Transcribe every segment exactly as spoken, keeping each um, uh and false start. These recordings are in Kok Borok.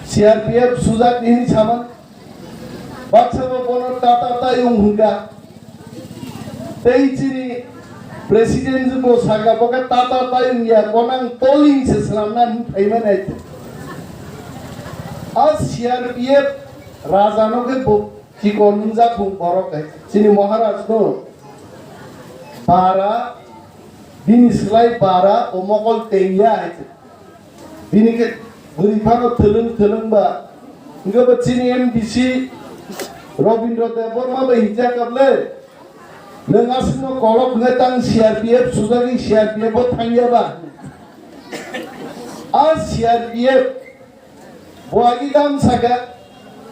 C R P F sujak ni hinwi saman. Baksa bo bono Tata Tayung hwnkha. Tei chini president bo saka bo khe Tata Tayung ya, konang toling se swnamna hinwi phaimani aitwi. A C R P F raja no khe bo chikon wngjak bung borok hai. Chini Maharaj no bara, bini slai bara o mokol tengya hai. Bini khe bwrwi phano thwlwng thwlwng ba. Hwnkhe bo chini M D C Robindra Debbarma bai hinjak kable. Nwng aswkno kolok hwnkhe tang C R P F sujagwi C R P F bo thangya ba. A C R P F bo agi dam saka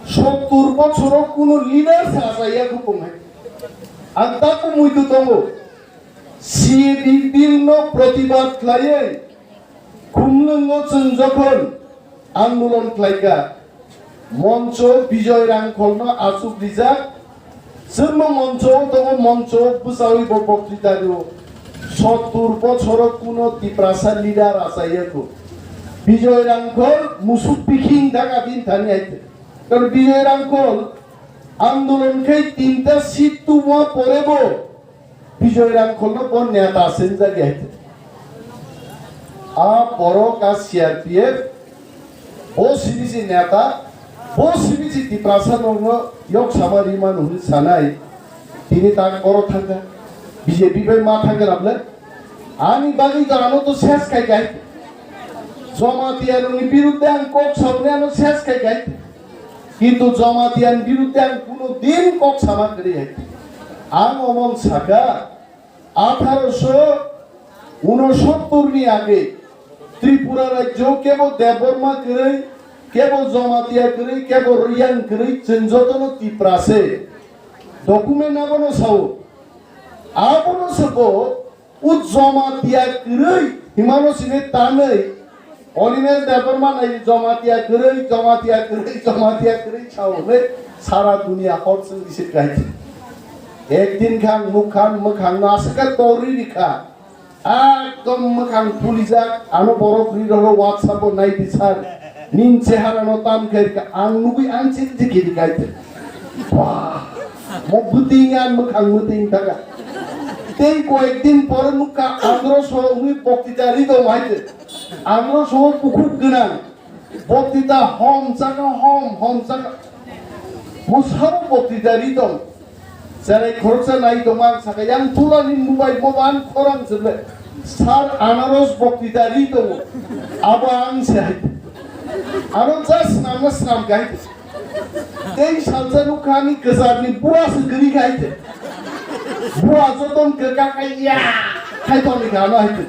sottur bochoro kuno leader sa sa ya kupungai. Ang taku muitu tongo. C A A B bill no protibad khlaiwi Khumlwngo chwng jokhon andolon khlaikha, moncho Bijoy Rangkholno achuk rijak, chwngno moncho o tongo, moncho bwchaui bo boktrita rio. Sottur bochoro kuno Tiprasa leader achaiya kho. Bijoy Rangkhol musuk bikhing daga din thani aite. Karon Bijoy Rangkhol andolon khai tinta seat tubuma pore bo Bijoy Rangkholno bo neta se wngjak ya hai. A borok a C R P F, bo simi si neta, bo simi si Tiprasa nokno yok sama rimano hwnwi sanai. Tini tak oro thangkha, B J P bai ma thangkha na bwle? Ani bagwi to ano to ses khai khai. Jamatia nokni birudde ang kok sauni ano ses khai khai. Kintu Jamatia ni birudde ang kuno din kok sama kwrwi hai. Ang omon saka, atharo sho unosottor ni age Tripura rajyo kebo Debbarma kwrwi, kebo Jamatia kwrwi, kebo Riyang kwrwi, chwng jotono Tipra se. Document abono sao. Abono se bo O Jamatia kwrwi himano sini tanwi Onimesh Debbarma nai Jamatia kwrwi, Jamatia kwrwi, Jamatia kwrwi sao hwnwi sara dunia hor chwng receive khai. Ekdin kha ang nukha, mwkhang no aswk khe torwi rikha. Ekdom mwkhang pulijak, ano borok ri roro WhatsApp o nai di sir. Nin chehara no tam khe rikha, ang nugwi ang chini dikhi rikha. Wah, mo bwtwing ang mwkhang mwtwing taka. Tei koyekdin pore nukha andro so wngwi boktita ri tong hai te. Andro so bukhuk gwnang. Boktita hom chaka hom, hom chaka. Mo sabo boktita ri tong. Cherai khoroksa nai tong ang saka yang tulani mobile mo ban khorang se ble. Sir anaros boktita ri tongo. Abo ang se hai. Ano just nama snam gai. Tei salsa nukha ani kwchar ni bua se giri khai te. Bua joton kwkha khai ya khai toni kha ano hai te.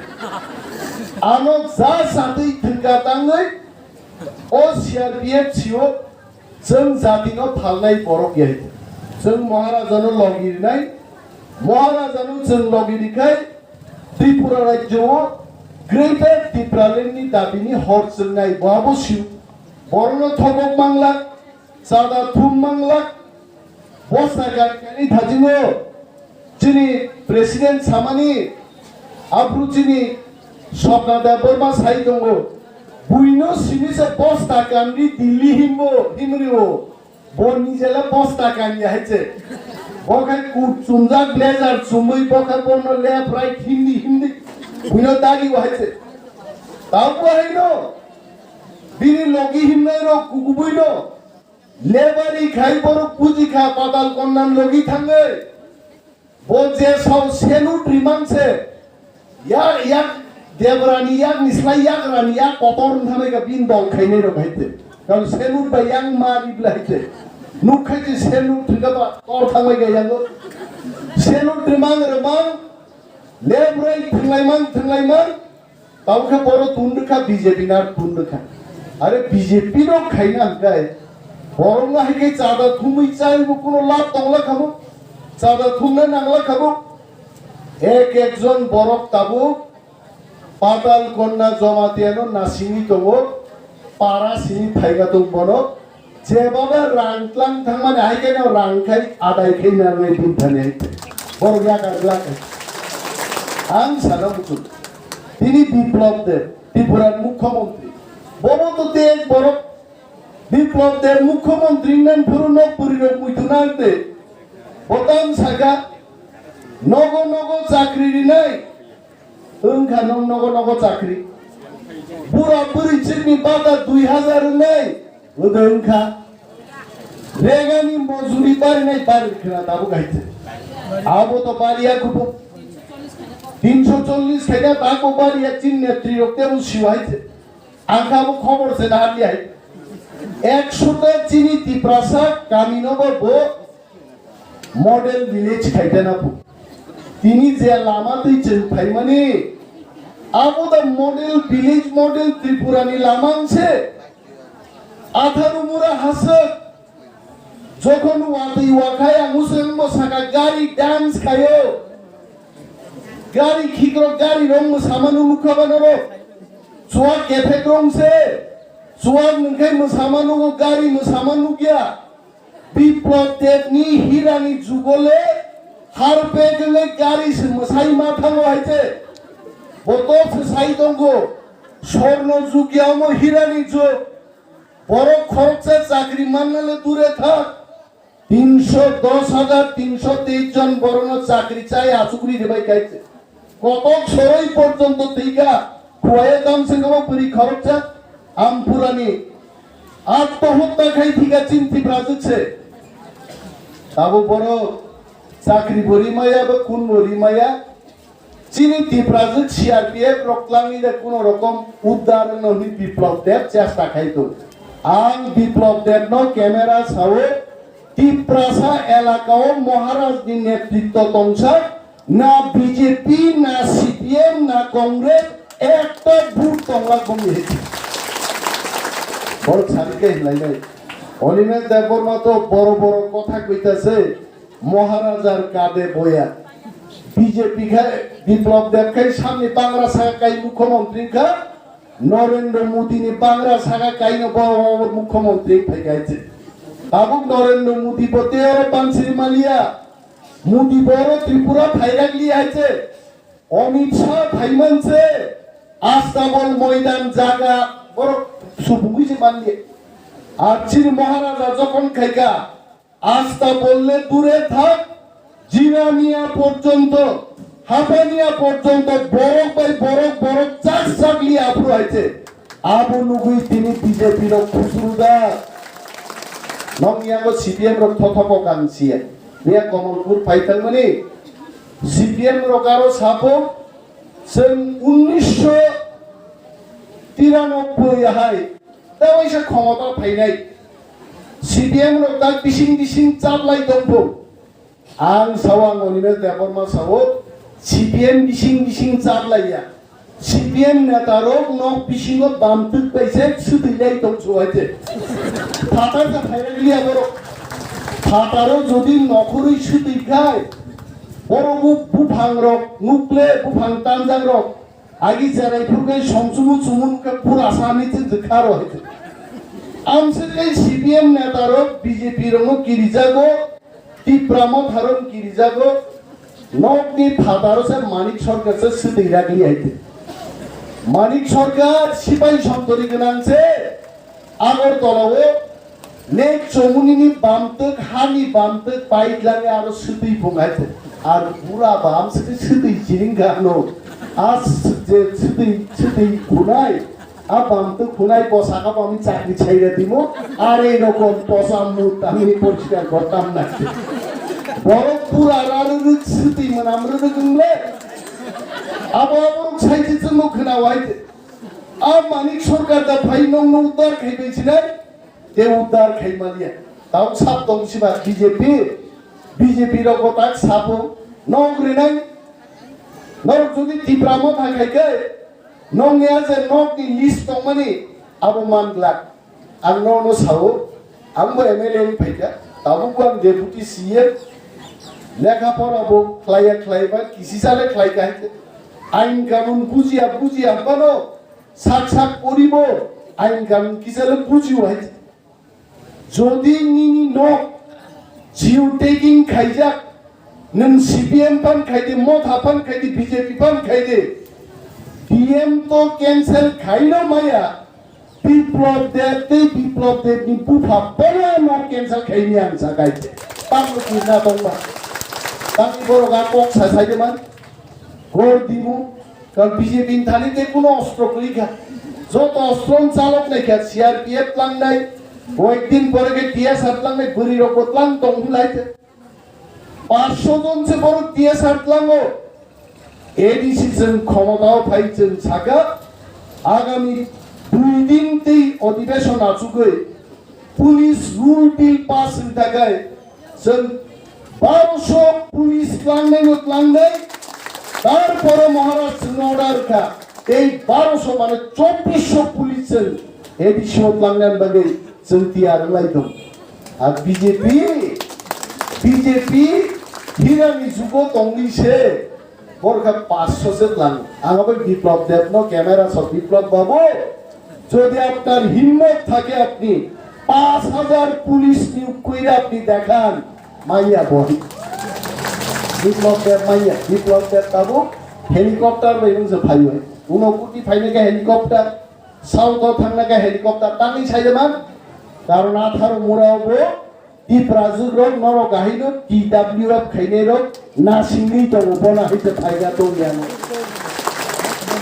Ano ja satwi thwngka tangwi o C R P F sio chwng jati no phalnai borok ya hai te. Chwng Maharaja no logi rinai, Maharaja no chwng logi rikhai Tripura rajyo o Greater Tipraland ni dabi ni hor chwngnai bo abo sio. Borok no thobok manglak. Chada thum manglak, bosta gari gari thajingo. Chini president samani, aphuru chini Swapna Debbarma sai tongo. Buino simi se bosta kanri Delhi himbo, himrio. Bo nijela bosta kanya hai se. Bo khai kut chumjak blazer chumui bo khai bono left right hindi hindi. Buino dagi bo hai se. Tamo hai no. Bini logi himnai rok kukubui no. Lebari khai borok buji kha Patal Konna logi thangwi. Bo je sao salute rimang se. Yak, yak Debrani yak ni slai yak rani yak kotor wng thanai ka bin dol khainai rok hai te. Kal salute ba yang ma ri bla hai te. Nuk khai je salute thwngka ba tor thangai ka yango. Salute rimang rimang. Left right thwnglai mang thwnglai mang. Tamo khe borok tun rwkha B J P na tun rwkha. Are B J P no khaina hwnkhe borok no hai khe chada thumwi chaibo kuno lab tongla khabo. Chada thumna nangla khabo. Ek ek jon borok tabuk Patal Konna Jamatia no nasingwi tongo. Para sini phaiga tong bono. Jebaba rang tlang thangmani hai khe no rang khai adai khai narwknai bini thani hai khe. Borok yakar glak hai. Ang sana muchung. Tini Biplab Deb, Tripura ni Mukhyamantri. Bobo to te borok Biplab Deb mukhyamantri nang phuru nok bwrwi rok muitu nang de. Botam saka, nogo nogo chakri rinai. Wngkha nong nogo nogo chakri. Bura bwrwi chikni bata dui hazar wngnai. Wngkha. Regani mojuri barinai bari khna tabuk haite. Abo to bariya kubu. Tinsho chollis khaina tabuk bariya chin netri rok tebo siwa haite. Ang kha bo khobor se na hadi hai. Ekshota chini Tiprasa kami no bo bo model village khai dena bo. Tini je lama twi chwng phaimani, abo da model village, model Tripura ni lama wngse. Atharu mura haswk. Jokhon watwi wakhai ang useng bo saka gari dance khayo. Gari khikrok gari rong mwsamano nukha ba norok. Chuwak kephek rong se. Chuwak nungkhai mwsama nugo gari mwsama nukya. Biplab Debni hirani jugole harpek wngwi gari se mwsai ma thango hai se. Boto se sai tongo. Sorno jug ya omo hirani jug. Borok khoroksa chakri mannale dure thak. Tinsho dos hajar tinsho teis jon borokno chakri chai achukri ribai kaise. Kotok soroi porjonto teiga khuaye tamsengamo bwrwi khoroksa Ampurani atmohotta khai thika chinti brazwk se. Abo borok chakri bo rimaya bo kun bo rimaya. Chini Tiprajwk C R P F rok twlangwi de kuno rokom uddar wngno hwnwi Biplab Deb chesta khai tongo. Ang Biplab Debno camera sao Tiprasa elakao Maharajni netritto tongsa, na B J P, na C P M, na Congress, ekta vote tongla gumi heti. Borok sari khe hinlainai. Animesh Debbarma to boro boro kotha koita se. Maharajar kade boya. B J P khai Biplab Deb khai samni bangra saka kai mukhyamantri kha, Narendra Modi ni bangra saka kaino bo mukhyamantri phai kai se. Tabuk Narendra Modi bo te oro pansiri maliya. Modi bo oro Tripura phairak li hai se. Amit Shah phaiman se. Astabol moidan jaga borok supungwi se manliya. Ar chini Maharaja jokhon khaika, Asta bolle dure thak, Jirania porjonto, Hapania porjonto borok bai borok, borok chak chak li aphuru hai se. Abo nugwi tini B J P rok khusru da. Nong yango C P M rok thothoko kang siya. Miya Kamalpur phai thangmani C P M rok aro sapo chwng unnisho tiranobboi hai. Da waisa khomota phainai. C P M rok tak bising bising chaplai tongpho. Ang sao, ang Animesh Debbarma sao, C P M bising bising chaplaiya. C P M neta rok nok bisingo bamtwk bai se swtwi lai tong so hai se. Phatar sa phairai liya borok. Phataro jodi nokhorwi swtwi khai, borok bu-, buphang rok nukle, buphang tanjak rok, agi jerai phurkhe songsumu sumun khe pura sani se jwkharo hai se. Amswk khe C P M neta rok B J P rokno kirijago, Tipra Motha rok kirijago, nokni phataro se Manik Sarkar se swtwi ragli hai se. Manik Sarkar sipai sontori gwnang se, Agartala o nek chomuni ni bamtwk, hani bamtwk paidlani aro swtwi phung hai se. Ar bura bam swtwi swtwi chiring gano. As je swtwi, swtwi khunai, a bamtwk khunai bo saka bamni chakri chaira dimo, are rokom posa mu tamni poriskar gortam na. Borok pura raru ruk swtwi manam ruk wngle. Abo abo ruk sai se chwngno khna wai se. A Manik Sarkar da phai nongno uddar khai bai sinai, te uddar khai maliya. Tao sab tong siba B J P, B J P rok bo tak sabo, nok rinai, norok jodi Tipra Motha khai khe, nongni a je nokni list tongmani, abo man glak. Ang nono sao, ang bo M L A wng phaikha, tabuk bo ang deputy C M, lekha pora bo khlaiya khlaiba, kisisa le khlaikha hai khe. Ain kanun bujiya, bujiya phano sak sak poribo, ain kanun kisa le bujio hai khe. Jodi nini nok geo tagging khaijak, nwng C P M phan khaidi, Motha phan khaidi, B J P phan khaidi, D M to cancel khaino maya, Biplab Deb tei Biplab Deb ni bupha bono no cancel khaini ang sakai. Tamo kirna tongma. Tangni borok a kok sa sai de man. Gor dimu. Karon B J P ni thani tei kuno ostro kwrwi kha. Joto ostro ni chalok nai kha C R P F tlangnai. Koyek din pore khe T S R tlangnai, bwrwi rok bo tlang tong lai khe. Paanch sho jon se borok T S R tlango. A D C chwng khomotao phai chwng sakha, agami dui din tei odhibeshon achugwi police rule bill pass wng takhai chwng baro sho police tlangnai no tlangnai, tarpore Maharaj chwngno order kha tei baro sho mane chobbish sho police chwng A D C o tlangnani bagwi chwng tiyar wng lai tong. Ar B J P, B J P hirani jugo tongwi se borokha paanch sho se tlang. Ang abo Biplab Deb no camera so, Biplab babu, jodi apnar himmot thake apni পাঁচ হাজার পুলিশ নিয়োগ কইরা apni dekhan, manya boi. Biplab Deb manya, Biplab Deb babu helicopter bai wngse phaiwi. Uno kuti phainai khe helicopter, South o thangnai khe helicopter tangwi sai man. Karon atharo mura bo Tiprajwk rok norok ahino T W F khainai rok nasingwi tongo, bona hai se phaida tongya no.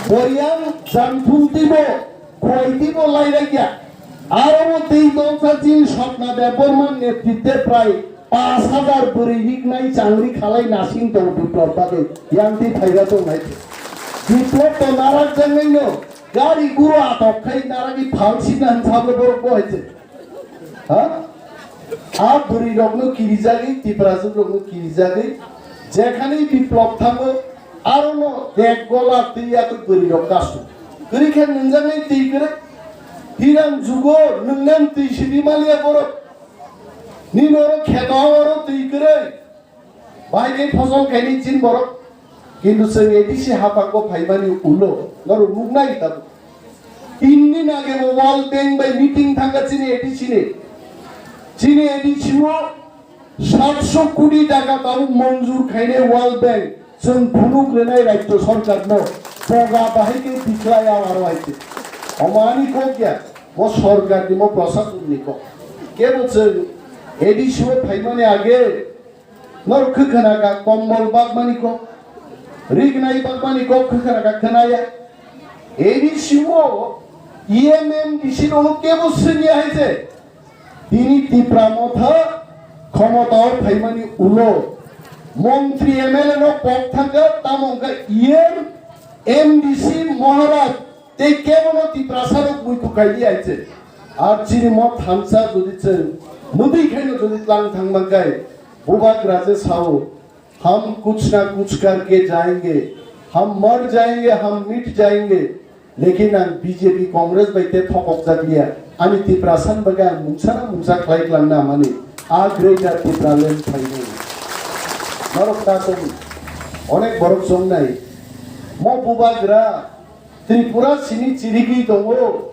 Boyang jangthung tibo, khoi tibo lai rakya. Aro bo tei tongsa chini Swapna Debbarma netritwe prai paanch hajar bwrwi riknai changri khalai nasing tongo Biplab bagwi. Yang tei phaida tong hai se. Biplab to narak jangnai no. Gari guru atok khai naragi phal sina hin sabo borok bo hai se. Ha? A bwrwi rokno kirijagwi, Tiprajwk rokno kirijagwi, jekhani Biplab thango, arono bek gola twi yakwi bwrwi rok kasu. Kwrwi khe nungjaknai twi kwrwi. Hiran jugo nungnan twi sidi maliya borok. Nini oro kheto oro twi kwrwi. Bahai khe phosol khaini chin borok. Kintu chwng A D C haphango phaimani ulo norok nuknai tabuk. Tinni nage bo World Bank bai meeting thangkha chini A D C ni. Chini A D C o satsho koti taka tabuk monjur khainai World Bank. Chwng phunuk rwnai Rajya Sarkar no. Boga bahai khe bikhlai ya aro hai se. Omo ani kok ya. Mo sarkar ni, mo prashasan ni kok. Kebo chwng A D C o phaimani age Norok khwkhwna kha kombol bakmani kok, rignai bakmani kok khwkhwna kha khwnaya. A D C o E M M D C rokno kebo swngya hai se. Tini Tipra Motha khomotao phaimani ulo montri M L A no kok thangkha, tamo wngkha E M, M D C, Maharaj. Tei kebono Tiprasa rok muitu kaili aise. Ar chini mo thansa jodi chwng mudui khaino jodi tlang thangma kai, bubagra je sao, "Hum kuch na kuch karke jayenge, hum mar jayenge, hum mit jayenge." Lekin ang B J P Congress bai te thokok jakliya. Ani Tiprasa ni bagwi ang mungsa na mungsa khlai klangna mani. A greater Tipraland phainai. Norok ta tong onek borok chongnai. Mo bubagra Tripura sini chirigwi tongo.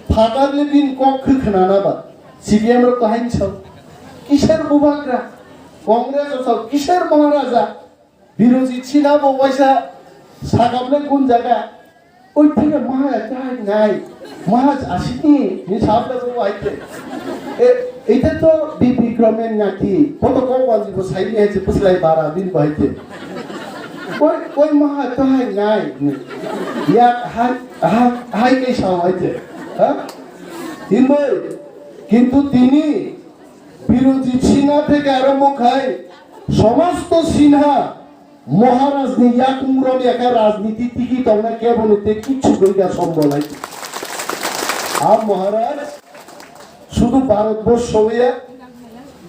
Phatarle bini kok khe khwnana ba. C P M rok to haino sao. Kiser bubagra? Congress rok sao. Kiser Maharaja? Biroji china bo waisa sakable kun jaga. Oi thire maha chai nai. Maha asini ni sabla bo waite. E, ita to bi Bikromen naki. Koto kok wanji bo saini hai se puslai bara bin bo haite. Koi, koi maha to hai nai. Ya hai, hai, hai ke sao hai te. Ha? Hinoi, kintu tini biroji Sinha theke arombo khai, somosto Sinha Maharaj ni yakung rom ekha rajniti tiki tongna kebo ni te kichu goiga sombol hai. A Maharaj Sudu Bharat Borsho ya,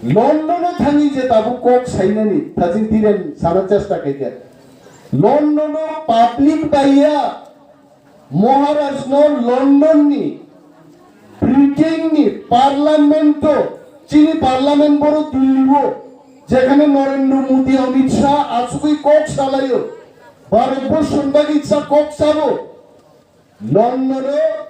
London o thangwi je tabuk kok sainani, thajin tiren sana chesta khaikha. London o public bai ya, Maharaj no London ni, Britain ni parliament o, chini parliament boro Delhi o, jekhane Narendra Modi, Amit Shah achugwi kok salaio, Bharat Borsho ni bagwi sa kok sabo. London o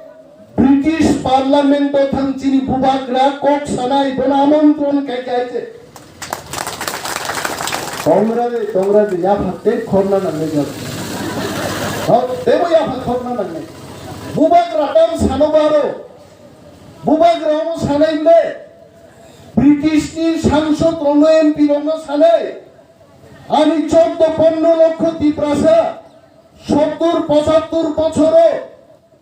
British Parliament o thang chini bubagra kok sanai bono amontron khaikha hai se. Tongra de, tongra de, yapha tei khorna nangnai jabo. Hok, tebo yapha khorna nangnai. Bubagra tam sano baro. Bubagra omo sanai de. British ni sangsod rokno M P rokno sanai. Ani choddo pondro lokho Tiprasa, sottur pochattur bochoro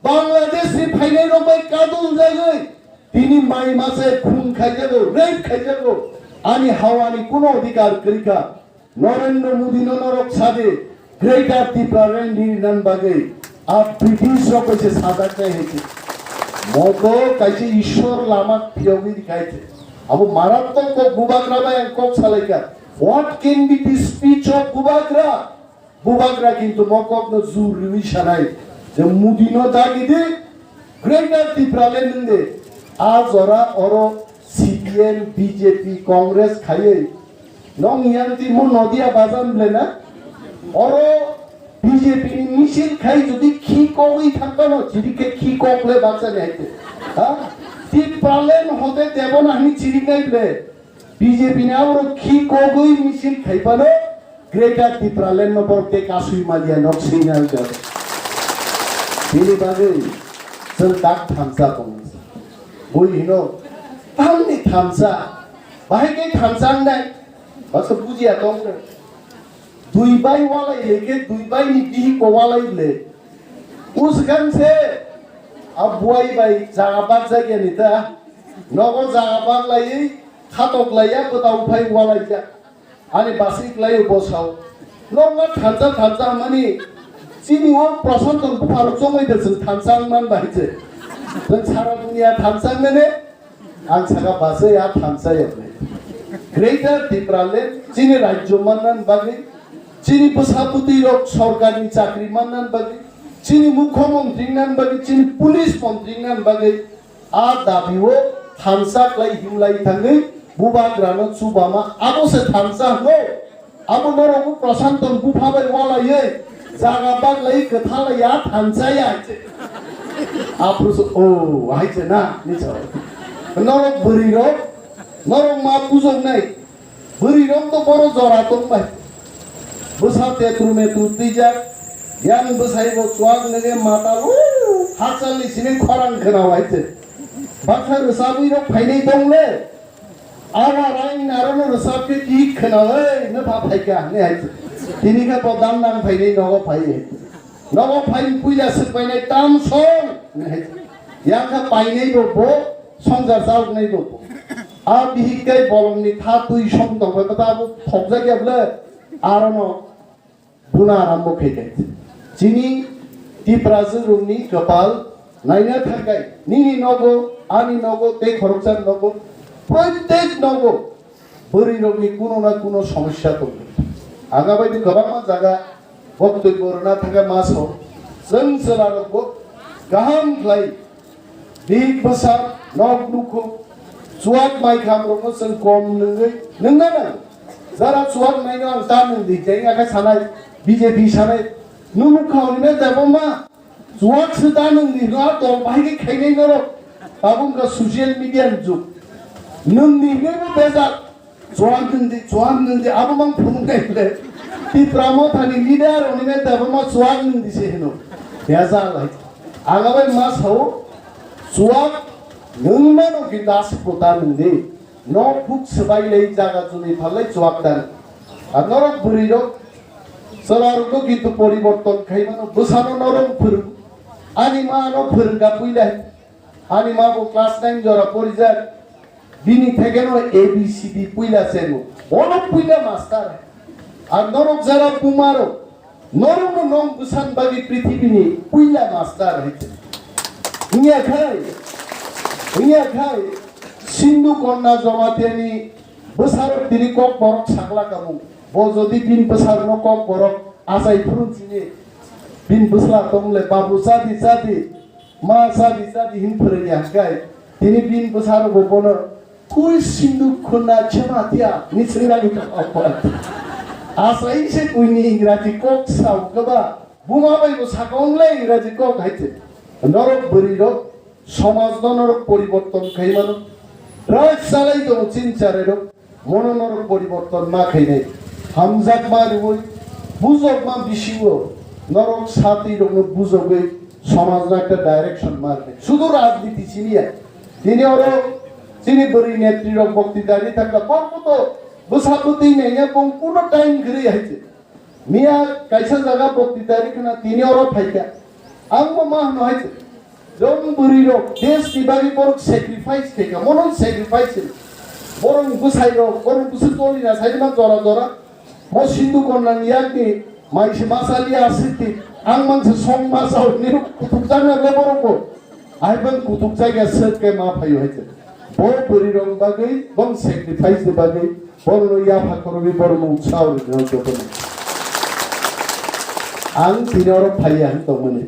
Bangladesh ni phainai rok bai kadul jagwi tini mai mase khun khaijago, rape khaijago. Ani hawani kuno odhikar kwrwi kha. Narendra Modi no norok sadi Greater Tipraland ni nan bagwi a British rok se sajak nai hai se. Moto kaise Ishwar lama phiyogwi dikhai se. Abo marattok kok Bubagra bai ang kok salaikha. What can be the speech of Bubagra? Bubagra kintu mo kokno jur riwi sanai je Modi no dagi di, Greater Tipraland nwng de. A jora oro C P M, B J P, Congress khaiwi nong yang ti mo Nodia bazar ble na? Oro B J P ni misil khai jodi khi kogwi thangkano, chiri khe khi kok le baksa ni haite. Ha? Tipraland hote debona hini chiri nai ble. B J P ni aborok khi kogwi misil khai phano Greater Tipraland no borok tei kasui maliya nok signal jor. Bini bagwi chwng tak thansa tongo. Bui hino, tamni thansa, bahai khe thansa wngnai, baksa bujiya tong khe. Dui bai walai le khe, dui bai ni bihik bo walai le. Usgan se, a buai bai jaga bak jagya ni ta, nogo jaga bak laiwi, khatok laiya, bwtao phai walai ja. Ani basi kwlaio bo sao. Nokma thansa thansa hwnmani chini o Prashanto bupharo chongwi de chwng thansa wngman bai se. Chwng sara duniya thansa wngnene ang saka basi a thansa ya hwnwi. Greater Tipraland chini rajyo mannan bagwi, chini bwsa bwtwi rok sorkarni chakri mannan bagwi, chini mukhyamantri wngnan bagwi, chini police mantri wngnan bagwi, a dabi o thansa khlai himlai thangwi Bubagrano chubama abo se thansa hwno. Abo norok bo Prashanto bupha bai walaiwi jaga baglai kwthalai ya thansa ya hai se. Aphuru se, o, hai se na, ni sa. Norok bwrwi rok, norok ma bujoknai. Bwrwi rok to boro jora tong bai. Bwsa tetru metru twijak, yang bwsai bo chuak nege mata lu, hakchal ni simi khorang khna wai te. Baksa rwsabwi rok phainai tong le. Awa rain naro no rwsab khe ki khna oi, no pha phai kha, ne hai te. Tini khe bo dam dam phainai nogo phai. Nogo phai puila swk painai tam song, ne hai te. Yang kha painai bo bo, songjar chauk nai bo bo. A bihik tei bolongni tha twi song tongbai khe abo thokjak ya bwle, arono buna arambo khe khe. Chini Tiprajwk rokni kwpal naina thangkai, nini nogo, ani nogo, tei khoroksa nogo, proitek nogo bwrwi rokni kuno na kuno somosya tongo. Aga bai kwbangma jaga boktwi borona thangka maso, chwng chwla rokbo kaham khlai Big bwsa nok nukho, chuak mai kham rokno chwng kom nungwi nungna nang. Jara chuak naino ang ta nung di, jeng akhe sanai, B J P sanai. Nunu khauni me debo ma, chuak se ta nung di, no a tol bahai khe khainai norok. Tabuk ka social media ni jug. Nung di me bo bejak. Chuak nwng di, chuak nwng di, abo mang phunuk nai le. Tipra Mothani leader rokni nai debo ma chuak nwng di se hino. Bejal hai. Aga bai ma sao, chuak nwng mano kintu aswk bo ta nwng di. Nok buk swbai lai jaga chumui phalai chuak ta nwng. Ar norok bwrwi rok, chwla rok no kintu poriborton khai mano. Bwsano norok phwrwng. Ani ma no phwrwng ka puilai. Ani ma bo class nine jora porijak. Bini thekeno A B C D puila chengo. Bono puila master. Ar norok jara buma rok. Norok no nong bwsan bagwi prithibini puila master hai. Wngya khai. Wngya khai. Sindhu Konna Jamatia ni bwsarok tini kok borok sakla kamung. Bo jodi bini bwsarokno kok borok achai phuru chini. Bini bwsla tongle babu chadi chadi. Ma chadi chadi hin phwrwngya hwnkhe, tini bini bwsarokbo bono, "Kui Sindhu Konna Jamatia?" ni swingrani tongkha. Achaisa kuini Ingraji kok sao kwba, buma bai bo saka wngle Ingraji kok hai se. Norok bwrwi rok, somaj no norok poriborton khai mano. Raj chalai tongo chini charai rok. Mono norok poriborton ma khainai, hamjakma rwui, bujokma bisingo norok satwi rokno bujogwi somajno ekta direction ma rwnai. Sudu rajniti siniya, Tini oro chini bwrwi netri rok boktwita ri thangkha, bo to bwsa bwtwi naiya bong kuno time kwrwi hai se. Miya kaisa jaga boktwita ri khna tini oro phaikha. Ang bo ma hwno hai se. Jong bwrwi rok desh ni bagwi borok sacrifice khaikha, mono sacrifice khaikha. Borok bwsai rok, borok bwswk toli na sai ma jora jora. Mo Sindhu Konna ni yak ni mai se ma sali aswk ti. Ang man se song ma sao ni kutuk jang na le borok bo. Ai bang kutuk jaiga sek ke ma phayo hai se. Bo bwrwi rok bagwi, bong sacrifice ni bagwi, borok no yapha khorwi borok no utsaho ri rok joto no. Ang tini oro phaiya hin tongmani.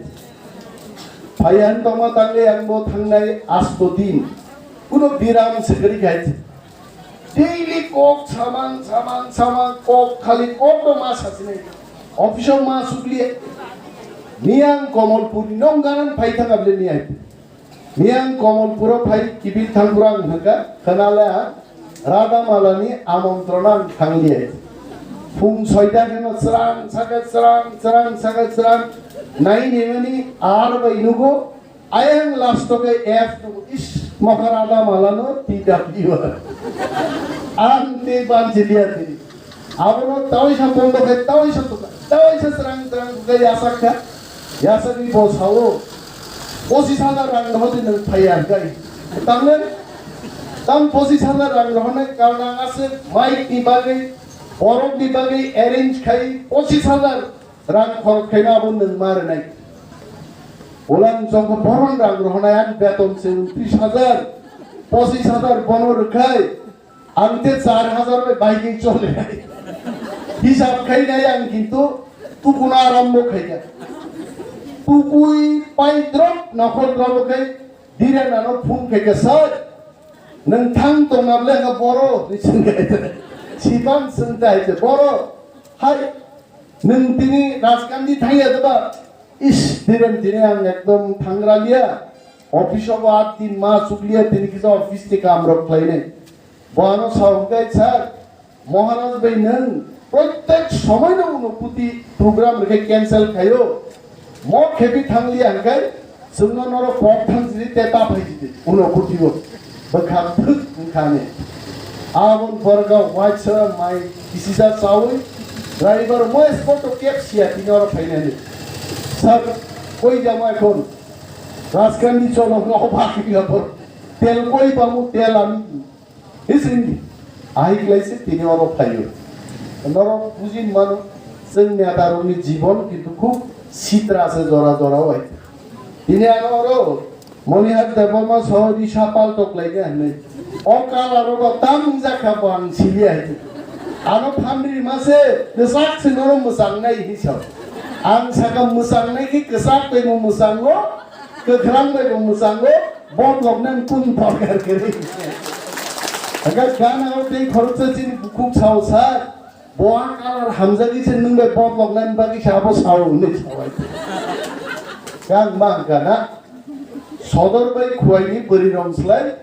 Phaiya hin tongma tangwi ang bo thangnai asto din. Kuno biram se kwrwi khai se. Daily kok samang, samang, samang, kok khali kok no ma sasinai. Office o ma sukliya. Miyang Komolpur ni nong ganan phai thang able miyang. Miyang Komolpur o phai kibil thang kurang hangka khanala Radha Mala ni amontron ang thangli. Phung soita kheno srang saka srang, srang saka srang. Nai nemani ar bai nugo. Ayang last o ke F two, is, mokha Radha Mala no T W. Ang te banjiliya tini. Abono tawi sa bondo khai, tawi sa tuka, tawi sa srang srang tuka yasak kha. Yasak ni bo sao. Pochis hajar rang no hodi nang phaiya kai. Tamne, tam pochis hajar rang no hone karna ase mic ni bagwi, borok ni bagwi arrange khai pochis hajar rang khorok khaina abo nwng ma rwnai. Ulang jongkha boron rang rohonai ang beton se untris hajar, pochis hajar bono rwkhai, ang te char hajar bai baigwi chole. Hisab khainai ang kintu tukuna arambo khaikha. Tukui pai drop nokhor drop khai dire nano phung khaikha sir. Nwng thang tongna ble kha boro, sipang sengta hai se boro. Hai, nwng tini Rajkandi thangya deba? Is, diren tini ang ekdom thangra liya. Office o bo at din ma chukliya, tini kisa office ni kam rok khlainai. Bo ano sao hwnkhe, sir, Maharaj bai nwng protek somoi no uno kuti program rwkhe cancel khaio. Mo khebi thangli hangkai, chwngno norok kok thang jili te ta phai jili, uno kutigo bwkha thwk wngkha ni. Aboni borok waisa mai kisisa chawi, driver mo spot o kep siya tini oro phainani. Sir, koi jamo ekhon? Rajkandi cholo no bhag gaya bor. Tel koi pamu, tel ami. Ising, ahi khlai se tini oro phaio. Norok bujin mano, chwng neta rokni jibon kintu khub sitra se jora jora o hai. Tini ano oro Monihar Debbarma soho risa paltok lai khe hinwi. O colour o ba tam wngjakha bo ang siliya hai. Ano phanri ma se, kwchak se norok mwchang nai hinwi sa. Ang saka mwchang nai khe kwchak tei bo mwchango. Kwkhrang bai bo mwchango, botlok nang kung torkar kwrwi. Aga gana o tei khoroksa chini bukhuk sao sa, bo a colour hamjagwi se nwng bai botlok nani bagwi se abo sao hwnwi sawai. Kang ma hwnkha na? Sodor bai khuaini bwrwi rong slai,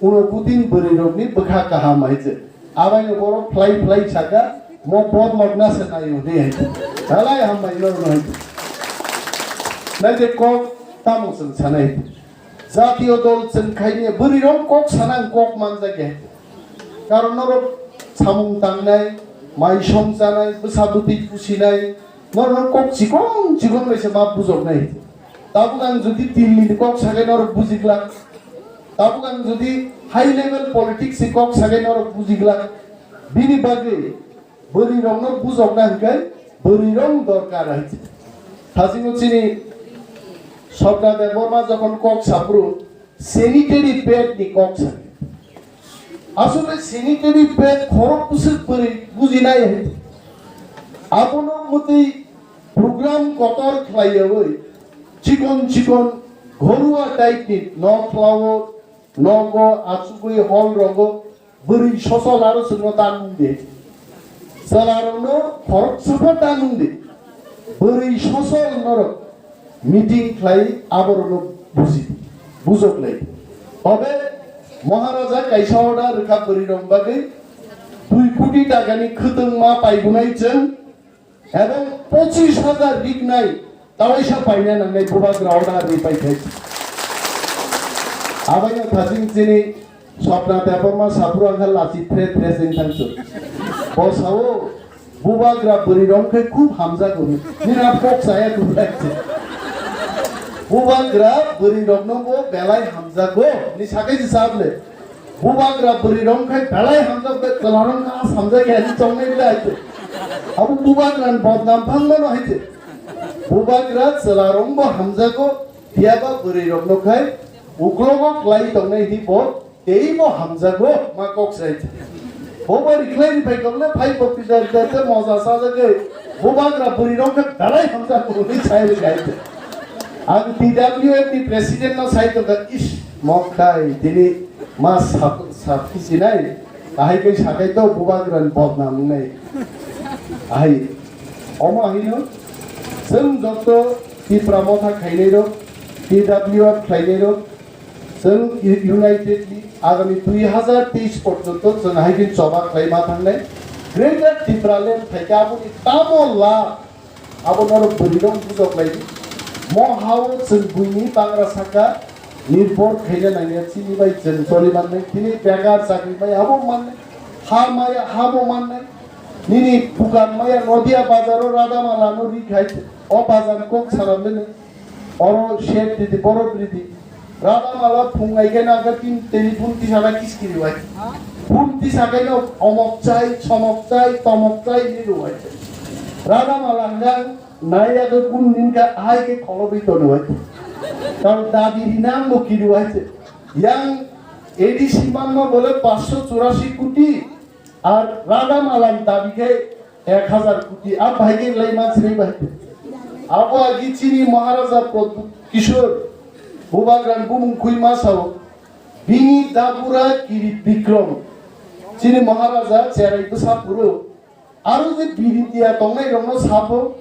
Uno kuting bwrwi rokni bwkha kaham hai se. Abaino borok phlai phlai saka, mo botlok na se naio de hai se. Halai hambai norno hai se. Nai je kok tamo chwng sanai. Jatiyo dol chwng khaini bwrwi rok kok sanang kok manjak ya. Karon norok samung tangnai, mai song chanai, bwsa bwtwi pusinai, norno kok chikon chikon bai se ma bujoknai. Tabuk ang jodi Delhi ni kok sakai norok bujiglak. Tabuk ang jodi high level politics ni kok sakai norok bujiglak. Bini bagwi bwrwi rokno bujokna hwnkhe bwrwi rok dorkar hai. Thasingno chini Swapna Debbarma jokhon kok sapru sanitary pad ni kok sa. Asole sanitary pad khorok bwswk bwrwi bujinai hai. Abono mwtwi program kotor khlaiyawi chikon chikon ghoruwa type ni nok khlawo, nogo achugwi hall rogo bwrwi sosol aro chwngno ta nung de. Chwla rokno khorok chwngno ta nung de. Bwrwi sosol norok meeting khlai aborokno buji, bujok lai. Tobe Maharaja kaisa order rwkha bwrwi rok bagwi dui koti takani khwtwngma paibunai chwng ebong pochis hajar riknai tawaisa paina nangnai bubagra order rwi paithai. Abaino thaching chini Swapna Debbarma saphuru wngkha lachi thre thre chwng thangsu. Bo sao, bubagra bwrwi rok khe khub hamjago. Nini a kok chaya kwplai se. Bubagra bwrwi rokno bo belai hamjago. Ni sakai se sable. Bubagra bwrwi rok khe belai hamjak be chwlarok kha samjak ya ni chongnai le aite. Abo bubagra ni bodnam phangmano haite. Bubagra chwlarok bo hamjago. Phiya ba bwrwi rokno khai uklogo klai tongnai hwnwi bo teibo hamjago ma kok sai. Bo bo rikhlai ni phai kok le phai bo pizar pizar te moja sajagwi bo bagra bwrwi rok khe belai hamjago hwnwi sai rwkha. Ang T W F ni president no sai tongkha, is mok khai tini ma sap sap sinai. Ahai kai sakai to bubagra ni bodnam wngnai. Ahai omo ahai no chwng joto Tipra Motha khainai rok, T W F khainai rok, chwng u- unitedly agami dui hazar teis porjonto chwng ahai din choba khlai ma thangnai. Greater Tipraland phaikha aboni tamo la Abo norok bwrwi rok bujok lai di. Mo hao chwng buini bangra saka nirbor khaina nangya chini bai chwng choli mannai. Tini bekar chakri mai abo mannai. Ha maya habo mannai. Nini pukan maya Nodia bazaro Radamala no ri khai o bazar kok saram lene. Oro shed ridi borok ridi. Rada mala phung ai khe nang khe tin telephone tisa na kiskiri wai. Phone tisa khe no omok chai, somok chai, tomok chai ni rwai. Rada mala hwnga nai age kun nin kha hai khe kholo bi tono wai. Tao dabi rinang bo kiri wai se. Yang A D C man no bole paanch sho churasi koti. Ar Rada Malan dabi khe ek hazar koti, a bahai khe lai man sinai bahai. Abo agi chini Maharaja Pradyut Kishore, Bubagrani bumung khui ma sao, bini dabura Kirit Bikram, chini Maharaja cherai bwsa phuru, aro je Birindia tongnai rokno sabo,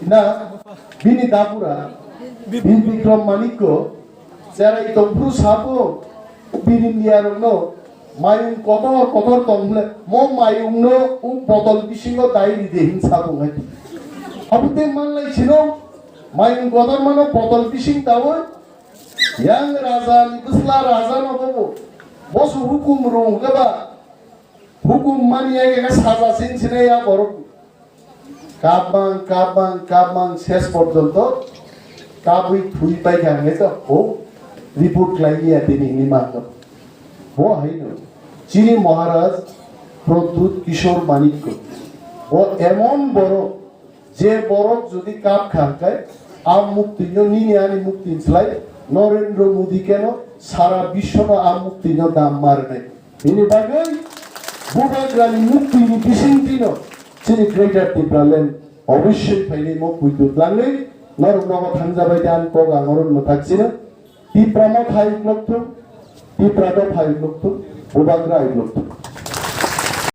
na, bini dabura, Bir Bikram Manikko, cherai tongphuru sabo, Birindia rokno mayung kotor kotor tong hwnle, mo mayungno u botol bisingo dai ride hin sabo hai. Abo te manlai sino, mayung kotor mano botol bising dawi, yang raja ni bwsla raja no bobo, bosu hukum rung hwnkhe ba, hukum mani ya khe saja sing sine ya borok. Kabang, kabang, kabang, ses porjonto kabwi thwi paikha hwnwi to bo report khlai ya tini hwnwi mankha. Bo haino chini Maharaj Pradyut Kishore Manikko. Bo emon borok, je borok jodi kap kha hwnkhe a muktwino nini ani muktwini slai Narendra Modi keno sara biswno a muktwino dam ma rwnai. Bini bagwi Bubagrani muktwini bisingtwino chini Greater Tipraland obossoi phainai mo puitu twlangwi norok nogo thangjabai de ang kok ang oro mwthak chino. Tipra Motha hai uklok thung, Tipra Dopha hai uklok thung, Bubagra hai uklok thung.